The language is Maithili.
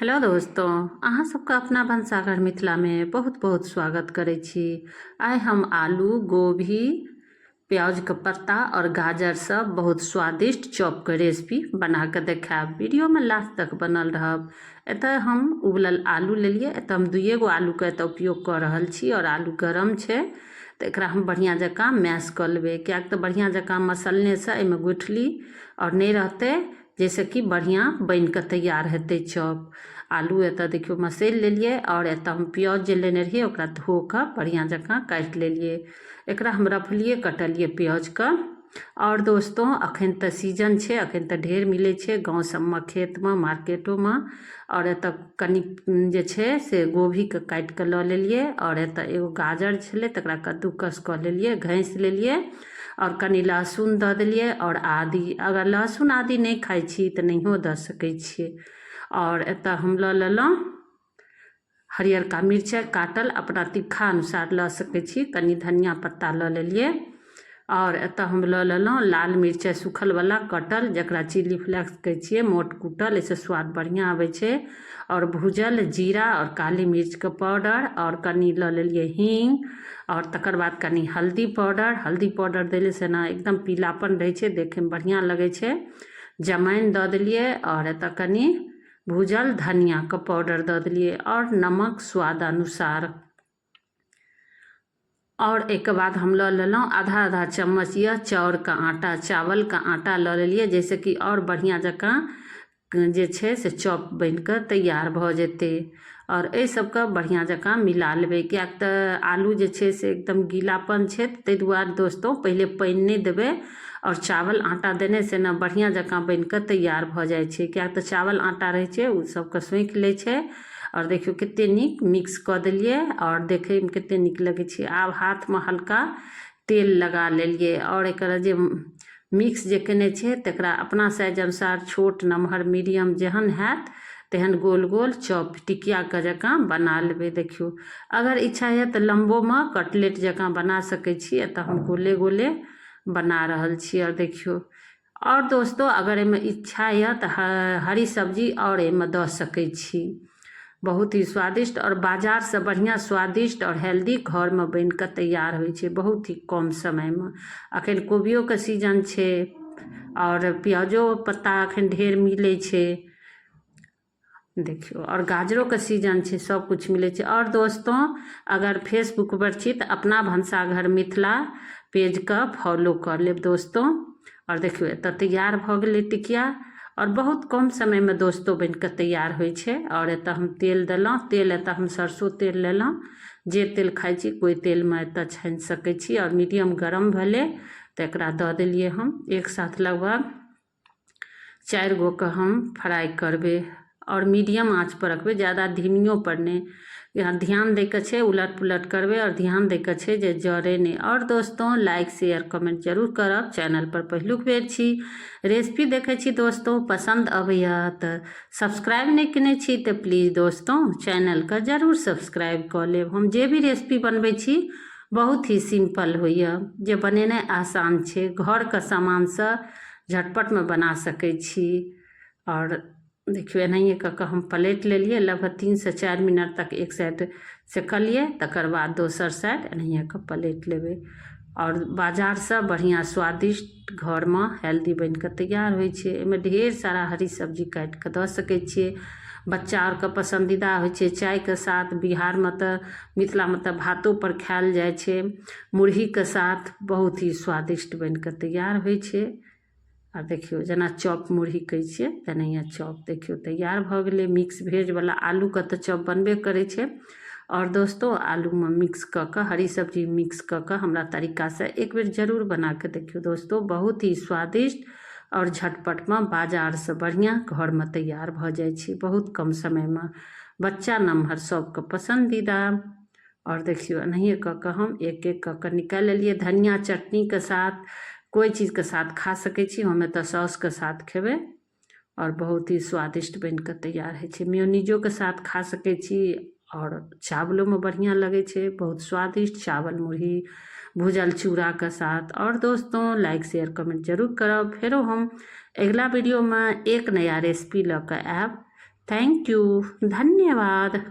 हेलो दोस्तों, अहाँ सबके अपना भनसाघर मिथिलामे बहुत बहुत स्वागत करै छी। आइ हम आलू, गोभी, प्याजके पत्ता और गाजरसँ बहुत स्वादिष्ट चॉपके रेसिपी बना कऽ देखायब। वीडियोमे लास्ट तक बनल रहब। एतऽ हम उबलल आलू लेलियै। एतऽ हम दुइए गो आलूके एतऽ उपयोग कऽ रहल छी और आलू गरम छै तऽ एकरा हम बढ़िआँ जकाँ मैश कऽ लेबै, किएक तऽ बढ़िआँ जकाँ मसलनेसँ एहिमे गुठली आओर नहि रहतै, जाहिसँ कि बढ़िआँ बनि कऽ तैयार हेतै चॉप। आलू एतऽ देखियौ मसैल लेलियै आओर एतऽ हम प्याज जे लेने रहियै ओकरा धो कऽ बढ़िआँ जकाँ काटि लेलियै। एकरा हम रफलिए कटलियै प्याजके। आओर दोस्तो, अखन तऽ सीजन छै, अखन तऽ ढेर मिलै छै गाँव सबमे, खेतमे, मार्केटोमे। आओर एतऽ कनि जे छै से गोभीके काटि कऽ लऽ लेलियै आओर एतऽ एगो गाजर छलै, तकरा कद्दूकस कऽ लेलियै, घसि लेलियै आओर कनि लहसुन दऽ देलियै आओर आदी। अगर लहसुन आदी नहि खाइ छी तऽ नहियो दऽ सकै छियै। आओर एतऽ हम लऽ लेलहुँ हरियरका मिरचाइ काटल, अपना तीखा अनुसार लऽ सकै छी। कनि धनिया पत्ता लऽ लेलियै आओर एतऽ हम लऽ लेलहुँ लाल मिरचाइ सूखलवला कटल, जकरा चिली फ्लेक्स कहै छियै, मोट कूटल। एहिसँ स्वाद बढ़िआँ आबै छै। आओर भूजल जीरा आओर काली मिर्चके पाउडर आओर कनि लऽ लेलियै हींग आओर तकर बाद कनि हल्दी पाउडर। हल्दी पाउडर देलासँ ने एकदम पीलापन रहै छै, देखैमे बढ़िआँ लगै छै। जमाइन दऽ देलियै आओर एतऽ कनि भूजल धनियाके पाउडर दऽ देलियै आओर नमक स्वाद अनुसार। आओर एहिके बाद हम लऽ लेलहुँ आधा आधा चम्मच यऽ चाउरके आटा, चावलके आटा लऽ लेलियै, जाहिसँ कि आओर बढ़िआँ जकाँ जे छै से चॉप बनि कऽ तैयार भऽ जेतै। आओर एहि सबके बढ़िआँ जकाँ मिला लेबै, किएक तऽ आलू जे छै से एकदम गीलापन छै। ताहि दुआरे दोस्तो, पहिले पानि नहि देबै आओर चावल आटा देने से ने बढ़िआँ जकाँ बनि कऽ तैयार भऽ जाइ छै, किएक तऽ चावल आटा रहै छै, ओ सबके सोखि लै छै। आओर देखियौ कते नीक मिक्स कऽ देलियै आओर देखैमे कते नीक लगै छै। आब हाथमे हल्का तेल लगा लेलियै आओर एकर जे मिक्स जे केने छै तकरा अपना साइज अनुसार छोट, नमहर, मीडियम जेहन हैत तेहन गोल गोल चॉप टिकियाके जकाँ बना लेबै। देखियौ, अगर इच्छा यऽ तऽ लम्बोमे कटलेट जकाँ बना सकै छी। एतऽ हम गोले गोले बना रहल छी। आओर देखियौ, आओर दोस्तो, अगर एहिमे इच्छा यऽ तऽ हरी सब्जी आओर एहिमे दऽ सकै छी। बहुत ही स्वादिष्ट आओर बाजारसँ बढ़िआँ स्वादिष्ट आओर हेल्दी घरमे बनि कऽ तैयार होइ छै बहुत ही कम समयमे। अखन कोबियोके सीजन छै आओर प्याजो पत्ता अखन ढेर मिलै छै। देखियौ, आओर गाजरोके सीजन छै, सब किछु मिलै छै। आओर दोस्तो, अगर फेसबुकपर छी तऽ अपना भनसाघर मिथिला पेजके फॉलो कऽ लेब दोस्तो। आओर देखियौ, एतऽ तैयार भऽ गेलै टिकिया आओर बहुत कम समयमे दोस्तो बनि कऽ तैयार होइ छै। आओर एतऽ हम तेल देलहुँ। तेल एतऽ हम सरसो तेल लेलहुँ। जे तेल खाइ छी, कोइ तेलमे एतऽ छानि सकै छी। आओर मीडियम गरम भेलै तऽ एकरा दऽ देलियै हम। एक साथ लगभग चारि गोके हम फ्राइ करबै आओर मीडियम आँचपर रखबै, जादा धीमियोपर नहि। यहाँ ध्यान दैके छै, उलट पुलट करबै आओर ध्यान दैके छै जे जरै नहि। आओर दोस्तों, लाइक, शेयर, कमेंट जरूर करब। चैनलपर पहिलुक बेर छी, रेसिपी देखै छी दोस्तों, पसन्द अबैए तऽ सब्सक्राइब नहि केने छी तऽ प्लीज दोस्तों, चैनलके जरूर सब्सक्राइब कऽ लेब। हम जे भी रेसिपी बनबै छी बहुत ही सिम्पल होइए, जे बनेनाइ आसान छै, घरके सामानसँ झटपटमे बना सकै छी। आओर देखियौ, एनाहिए कऽ कऽ हम पलटि लेलियै। लगभग 3 से 4 मिनट तक एक साइड सेकलियै, तकर बाद दोसर साइड एनाहिए कऽ पलटि लेबै। आओर बाजारसँ बढ़िआँ स्वादिष्ट घरमे हेल्दी बनि कऽ तैयार होइ छै। एहिमे ढेर सारा हरी सब्जी काटि कऽ दऽ सकै छियै। बच्चा आरके पसन्दीदा होइ छै चायके साथ। बिहारमे तऽ, मिथिलामे तऽ भातोपर खायल जाइ छै। मुरहीके साथ बहुत ही स्वादिष्ट बनि कऽ तैयार होइ छै। आ देखियौ, जेना चॉप मुरही कहै छियै तेनाहिए चॉप देखियौ तैयार भऽ गेलै। मिक्स भेजवला आलूके तऽ चॉप बनबे करै छै। आओर दोस्तो, आलूमे मिक्स कऽ कऽ, हरी सब्जी मिक्स कऽ कऽ हमरा तरीकासँ एक बेर जरूर बना कऽ देखियौ दोस्तो। बहुत ही स्वादिष्ट आओर झटपटमे बाजारसँ बढ़िआँ घरमे तैयार भऽ जाइ छै बहुत कम समयमे। बच्चा नमहर सबके पसन्दीदा। आओर देखियौ, एनाहिए कऽ कऽ हम एक एक कऽ कऽ निकालि लेलियै। धनिया चटनीके साथ, कोइ चीजके साथ खा सकै छी। हम एतऽ सॉसके साथ खेबै आओर बहुत ही स्वादिष्ट बनि कऽ तैयार होइ छै। मेयोनीजोके साथ खा सकै छी आओर चावलोमे बढ़िआँ लगै छै। बहुत स्वादिष्ट चावल, मुरही, भूजल चूड़ाके साथ। आओर दोस्तों, लाइक, शेयर, कमेंट जरूर करब। फेरो हम अगिला वीडियोमे एक नया रेसिपी लऽ कऽ आयब। Thank you, धन्यवाद।